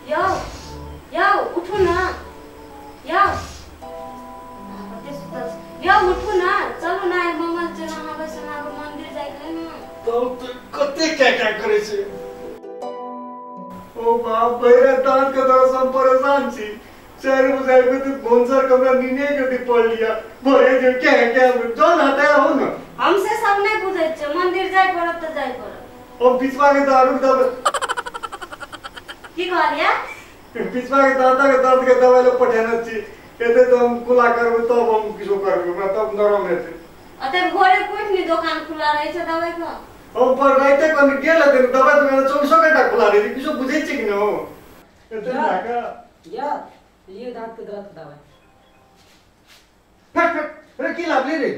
यौ यौ उठू ना, यौ कते सुतल छी। यौ उठू ना, चलू ना, आइ मंगल छै, नहाबै सोनाबै मंदिर जाइके है ना। तब तो कते क्या क्या करे छै। ओ बाप, भरि दांत के दर्द से हम परेशान छी। 4 बजे आबि के भोनसर के हमरा नीने के पड़ लिया। भरे जे क्या क्या जल हटाया हो ना। हमसे सब नहीं बुझै छै, मंदिर जाय पड़त त जाय पड़त। हम पिछवा के दारू के दवाई की कहलियै? पिछवा के दांत के दर्द के दवाई ले पठेने छी। एते तो हम कुला करबै तब हम किछो करबै, हमरा तब नरम हेतै। अते भोरे कुछ नहीं दुकान खुला रहै छै दवाई के। हम पर राइते कन गेल हेतै दवाई दुकान 24 घंटा खुला रहै छै, किछो बुझै छै कि न हो? एते जाका या ये दांत के दर्द दवाई। फट फट रे की लाभले रे?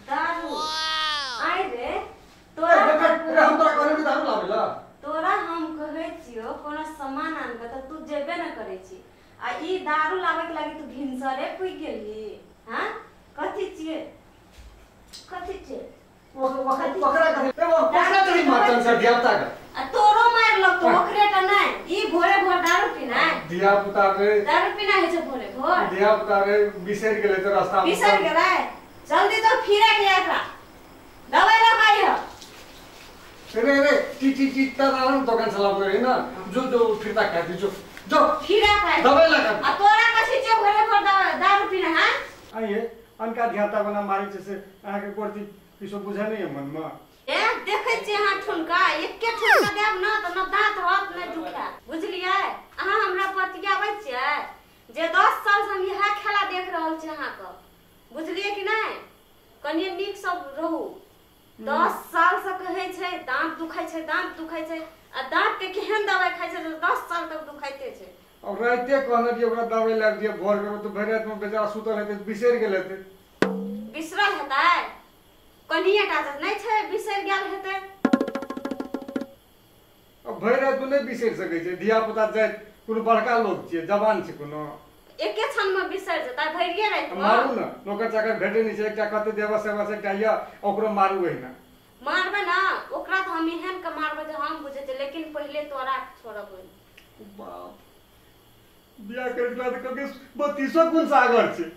दारू आइ रे तोरा। रे हम तोरा कहने दारू लाबेला। तोरा हम कहै छियो कोनो सामान आन के त तू जेबे न करै छी, आ ई दारू लाबे के लागी तू भिनसरे पुइ गेलही। हां कथि छियै, कथि छियै? ओकरा कथि ए ओकरा कथि मारतन सर धिया पुता के? आ तोरो मार लगतो ओकरे त नै। ई भोरे भोर दारू पीनाइ, धिया पुता के दारू पीनाइ होइ छै भोरे भोर। धिया पुता के बिसरि गेलै त रास्ता में बिसरि गेलै। जल्दी तो फिरे के एकरा दवाई लगाइ ह। रे रे टी टी टी ता ना दुकान चलाबो रे ना, जो जो फिरता खा दी, जो जो फिरा खाइ दवाई लगा। आ तोरा कथि छै भोरे भोर दारू पीना? हां आइए अनका धिया पुता बना मारै छै से अहाँ के कोरती किछो बुझै नै मन में। ए देखै छी अहाँ ठुनका, एके ठुनका देब न त न दांत होत न दुखा, बुझलियै? अहाँ हमरा बतियाबै छियै जे 10 साल से हम इएह खेला देख रहल छी अहाँके, बुझलियै कि नहि? कनि नीक सब रहू। 10 साल से कहै छै दांत दुखाइ छै, दांत दुखाइ छै, आ दांत के केहन दवाई खाइ छै 10 साल तक दुखाइते छै। और राइते कहने रहियै ओकरा दवाई लाबि दिअ भोर के, तो भरि राति में बेचारा सुतल हेतै बिसरि गेल हेतै। बिसरल हेतै? कनिए टा नहि छै बिसरि गेल हेतै। अब भरि राति नहि बिसरि सकै छै धिया पुता, जाइत कोनो बड़का लोक छियै, जवान छै, कोनो एके क्षण में बिसरि जेतै भरिए राति में। मारू न, नौकर चाकर भेटै नहि छै, एकटा कते देवा सेवा से एकटा यऽ ओकरो मारू। ओहिना मारबै ना ओकरा तऽ हम एहन के मारबै जे हम बुझै छियै, लेकिन पहिले तोरा छोड़बै। बाप, बियाह करै के बाद कहलकै 32 गुण सागर छै,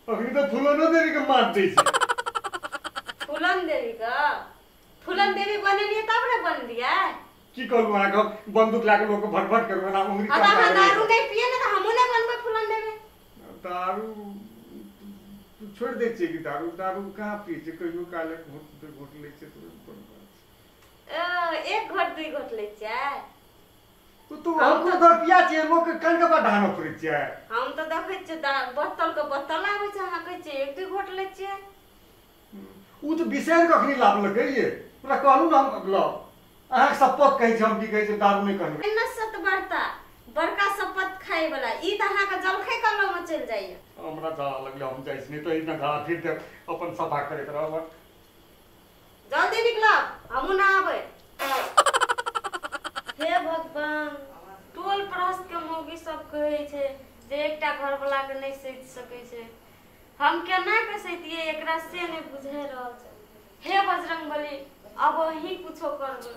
अखनी तऽ फूलनो देवी के मार दै छै। फूलन देवी के? फूलन देवी बनेलियै तब ने बनलियै। की कहलू अहाँके, बंदूक लए के लोक भटभट करबै ना उंगली। अहाँ दारू नहि पिए ने तऽ हमहूँ नहि बनबै फूलन देवी। दारू छोड़ि दै छियै कि दारू? दारू कहाँ पिए छियै, कहियो काल एक घोट दू घोट लै छियै। एक घोट दुई घोट लै छियै। तू हम तो दरपिया छियै, लोक के कन के ढानो फुरै छियै। हम तऽ देखै छियै बोतल के बोतल आबै छै, अहाँ कहै छियै एक दुई घोट लै छियै। उ तऽ बिसरि कखनी लाबलकै ये, ओकरा कहलू ने हम ल अहाँके शपथ कहै छी हम, की कहै छै दारू नहि कहबै। एना सत बड़ता बड़का शपथ खाइ वाला ई तऽ अहाँके जलखै कलम में चलि जाइए। हमरा झाड़ा लगलै, हम जाइ छी, नहि तऽ एहिना झाड़ा फिर देब, अपन सफा करैत रहब। जल्दी निकलब, हमहूँ ना आबै। हे भगवान, टोल पड़ोस के मौगी सब कहै छै जे एकटा घरवला के नहि सहि सकै छै, हम केना के सहितियै एकरा से नहि बुझि रहल छै। हे बजरंगबली, अब अहीं कुछो करबै।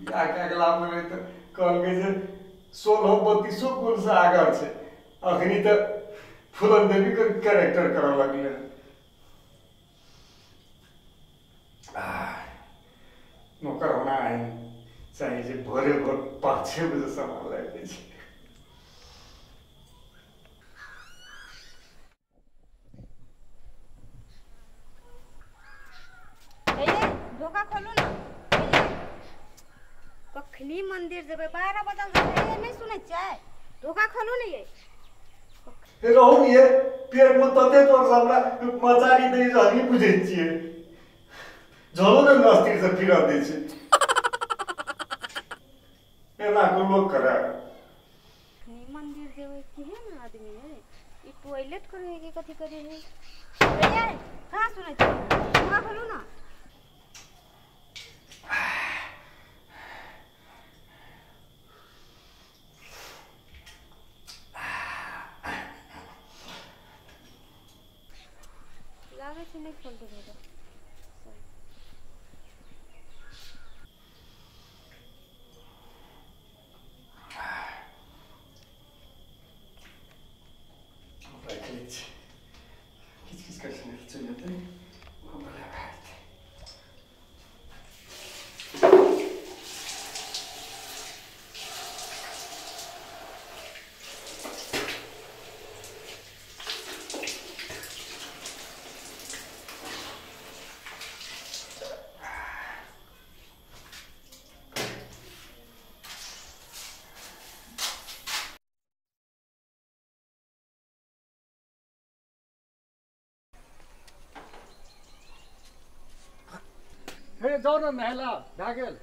बियाह कए के लाबलै तऽ कहलकै जे 16 32 गुण से आगर छै, अखनी तऽ फूलन देवी के कैरेक्टर करऽ लगलै। नौकर होना है चाही जे भोरे भोर 5-6 बजे सामान लाबि दै छै। ढोका खोलू ना, कखनी मंदिर जेबै 12 बजल जेबै, नहि सुनै छियै? ढोका खोलू ने ये। रहू ने ये, पेट में तते जोर से हमरा मचारी दै छै, हमही बुझै छियै, झलो ने अस्थिर से फिरऽ दै छै। एना को लोक करे। मंदिर जेबै केहन आदमी है। टॉयलेट करे कि कथी करे है? भैया कहाँ सुनै छी? मुँह खोलू ना। लागै छै नहि खोल देबै। किच किच करै छै चलि जेतै हमरा भए जेतै। हे जाउ ने नहेला भए गेल।